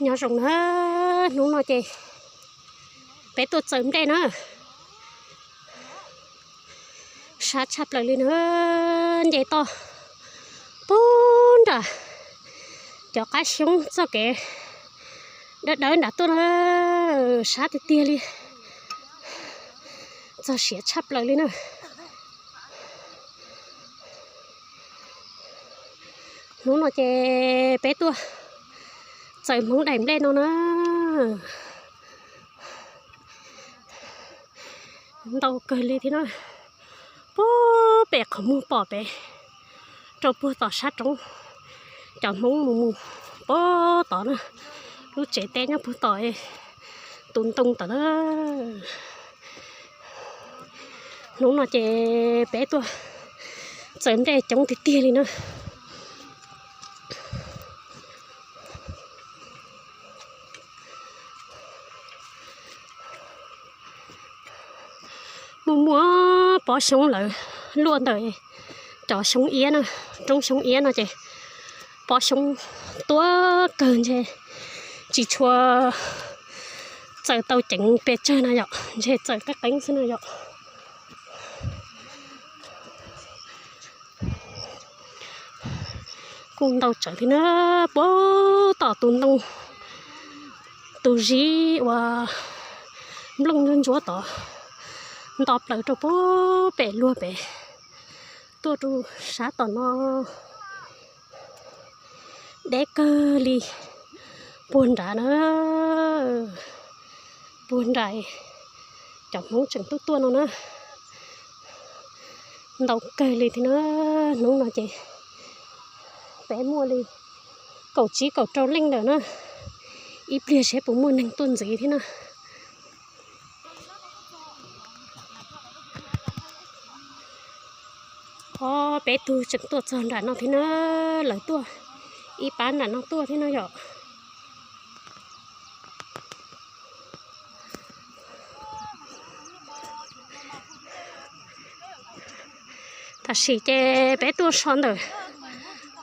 Nyob zoo na, hnub no ces peb tuaj txawm nplej na. Sab tshaj plaws li na, nce toj pug nram cov qab xyoob txoj kev dawb dawb nram tuaj na, sab tiag tiag li, txog siav tshaj plaws li na. Hnub no ces peb tuaj txawm hmoov daim nplej no na. Ntau kawg li thiab na. Puag pem qhov muag pom pem rau puag tom sab roob, cov hmoob mus mus puag tod na. Lub tsev teb nyob puag tom tus ntoo tod na. Hnub no ces peb tuaj txawm nplej coob tiag tiag li na. Muaj muaj pob xyoob lawv luaj ntawm cov xyoob iab na, roob xyoob iab no ces pob xyoob tuab kawg ntshe tsis tshua txawm tau ceev pes tsawg no yom, ntshe txawm qeeb qeeb xwb no yom. Kuj ntau tsawv thiab na, puag tom tus ntoo, tus zib uas nplooj ntsuab ntsuab tod, nto plaws rau puag pem luag pem, tuaj rau sab tom no. Deb kawg li, puag nrad na, puag nrad cov hmoob tseem tuaj tuaj no na. Ntau kawg li thiab na, hnub no ces peb muaj li kaum tsib kaum rau leej lawm na. Ib pliag seb puas muaj neeg tuaj ntxiv thiab na. Ob peb tug tseem tuaj txog nram no thiab na, lawv tuaj ib pab nram no tuaj thiab no yom. Tam sim ces peb tuaj so ntawm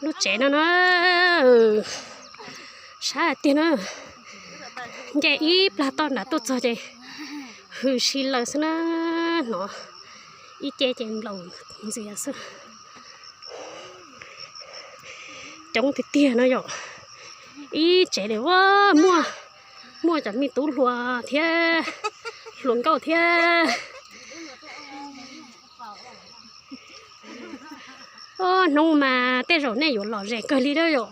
lub tsev no na, sab hais tiag na, nce ib plag toj nrad tuaj txog ces hws si lawm xwb na, hnov ib ce ces nplaum ntxias xwb. Coob tiag tiag no yom, ib tsev li muaj, muaj cov me tub hluas thiab, hluas nkauj thiab. Hnub mas tej zaum nej yuav lom zem kawg li da yom.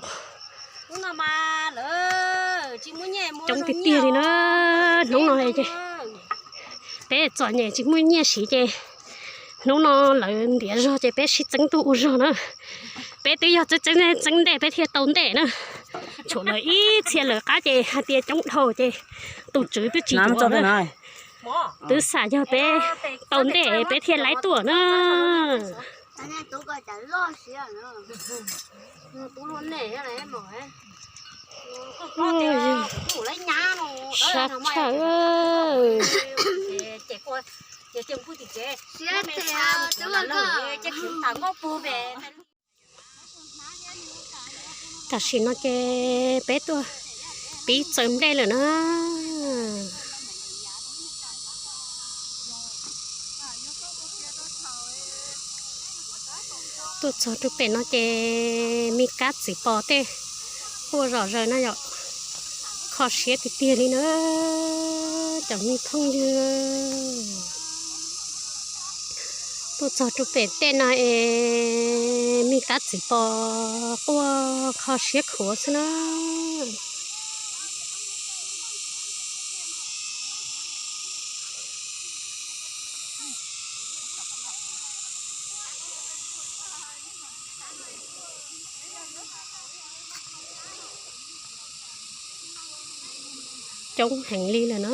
Coob tiag tiag li na, hnub no ces peb txom nyem tsis muaj nyiaj siv ces hnub no lawv ntiav zog ces peb sib txeeb tuaj ua zog na. Peb twb yog txeeb txeeb ntej peb thiaj tau ntej na. Tshuav lawv ib txhia lawv qab ces hais tias coob dhau ces tus tswv twb tsis yuav na. Twb xam yog peb tau ntej peb thiaj laib tuaj na. Sab tshaj. Tam sim no ces peb tuaj pib txawm nplej lawm na. Tuaj txog rau pem no ces me kab txiv pos tej quaj zom zaws na yom. Kho siab tiag tiag li na cov me phooj ywg. Tuaj txog rau pem tej no es me kab txiv pos quaj kho siab khuav xwb na. Coob heev li lawm na.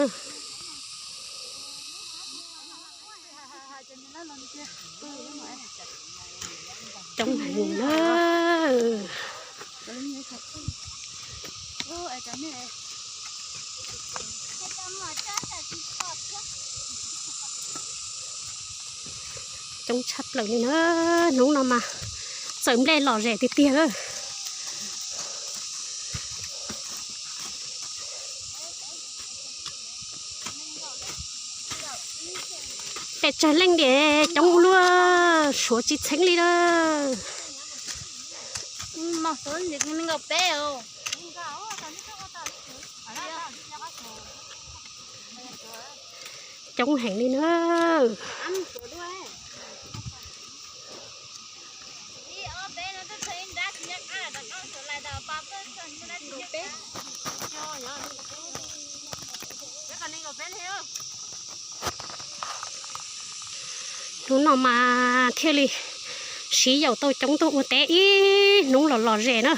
Coob heev na. Coob tshaj plaws li na, hnub no mas txawm nplej lom zem tiag tiag. Tsawg leej diam coob ua luaj, suav tsis txheeb li na. Coob heev li na. Hnub no mas thiaj li siv yaum tau coob tuaj ua teb ib hnub los lom zem na.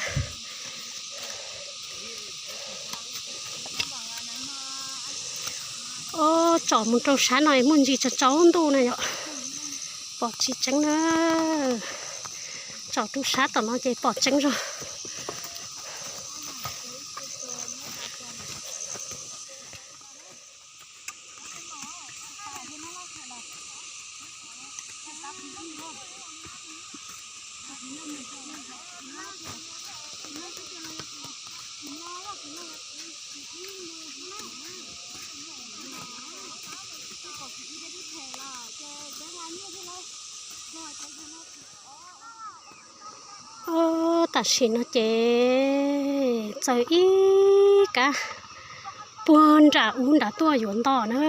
Tsom mus rau sab no muaj ntsis tsaus tsaus ntuj na yom. Pom tsis tseeb na. Tsom rau sab tom no ces pom tseeb zog. Tam sim no ces txaws ib kab puag nram ub nrad tuaj yuav nto na.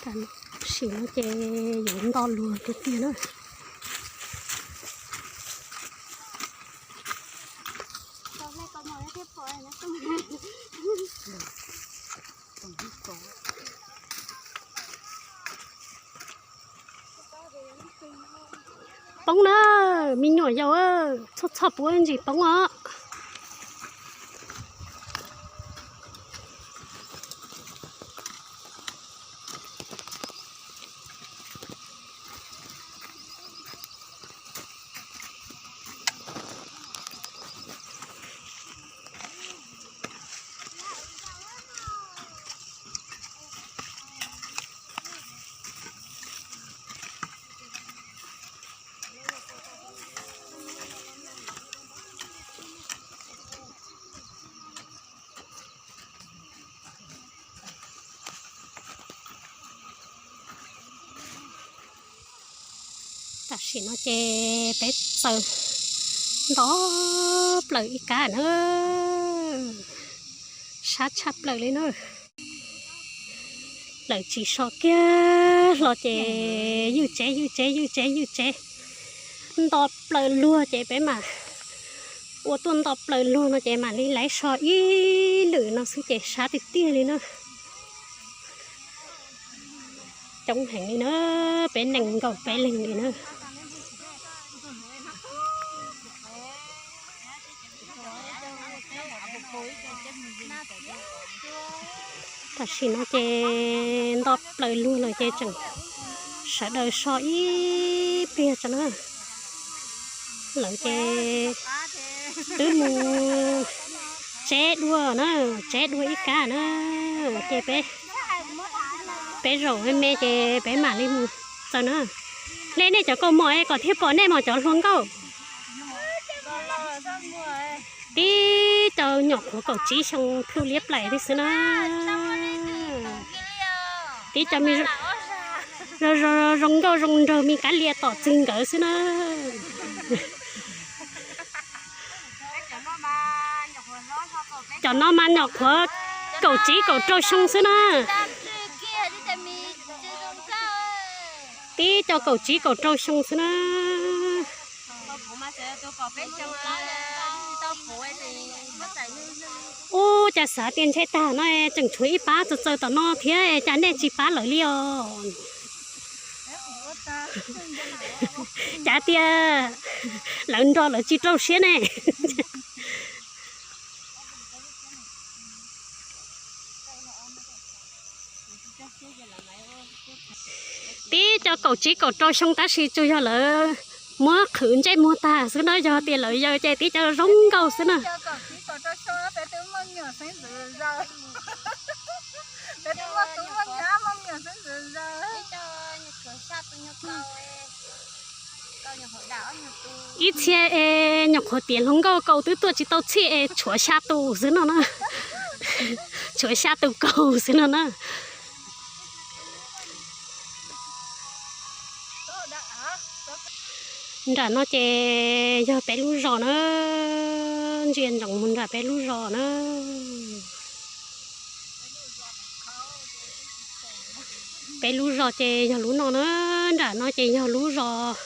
Tam sim no ces yuav nto luag tiag tiag na. Poob na, me nyuam yaus, txhob txhob puv ntsis poob os. Tam sim no ces peb txaws nto plaws ib kab na, sab tshaj plaws li na. Lawv tsis so kiag hlo ces ywj tsev ywj tsev ywj tsev ywj tsev, nto plaws luag ces peb mam ua tuaj nto plaws luag no ces mam li laiv so ib lwm no xwb ces sab tiag tiag li na. Coob heev li na, peb nees nkaum peb leeg li na. Tam sim no ces nto plaws luag lawm ces tseem sawv daws so ib pliag tso na. Lawv ces twb mus tseb dua na, tseb dua ib kab na, ces peb, peb zaum me me ces peb mam li mus txaws na. Hle nej cov kaus mom kom thiaj pom nej mas cov hluas nkauj. Tib co nyuam qhuav kaum tsib xyoo plhu liab plaim li xwb na. Tib co me zoo nkauj zoo nraug me kab lia tom txig nkawd xwb na. Cov no mas nyuam qhuav kaum tsib kaum rau xyoo xwb na. Tib co kaum tsib kaum rau xyoo xwb na. Ub, cas xav tias ntshe tag no tseem tshuav ib pab txaws txaws tom no thiab, cas nej tsis pab lawv li os? Cas tias lawv nrog lawv tsis rau siab ne. Tib co kaum tsib kaum rau xyoo tab sis tsuas yog lawv muab qhwv ntsej muag tag xwb na, yog tias lawv yawg ces tib co zoo nkauj xwb na. Ib txhia es nyuam qhuav tiav hluas nkauj kaus twb tuaj tsis tau txhij es tshuav xya tus xwb no na. Tshuav xya tus kaus xwb no na. Nram no ces yog peb lub zos na, ntsia ntsoov mus nram peb lub zos na. Peb lub zos ces yog lub no na, nram no ces yog lub zos,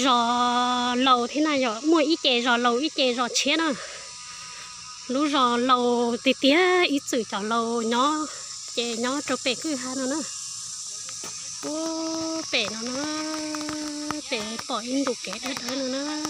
zos laus thiab na yom, muaj ib ce zos laus ib ce zos tshiab na. Lub zos laus tiag tiag ib txwm cov laus nyob ces nyob rau pem kwj ha no na. Ub, pem no na, pem pom ib ntus kev dawb dawb no na.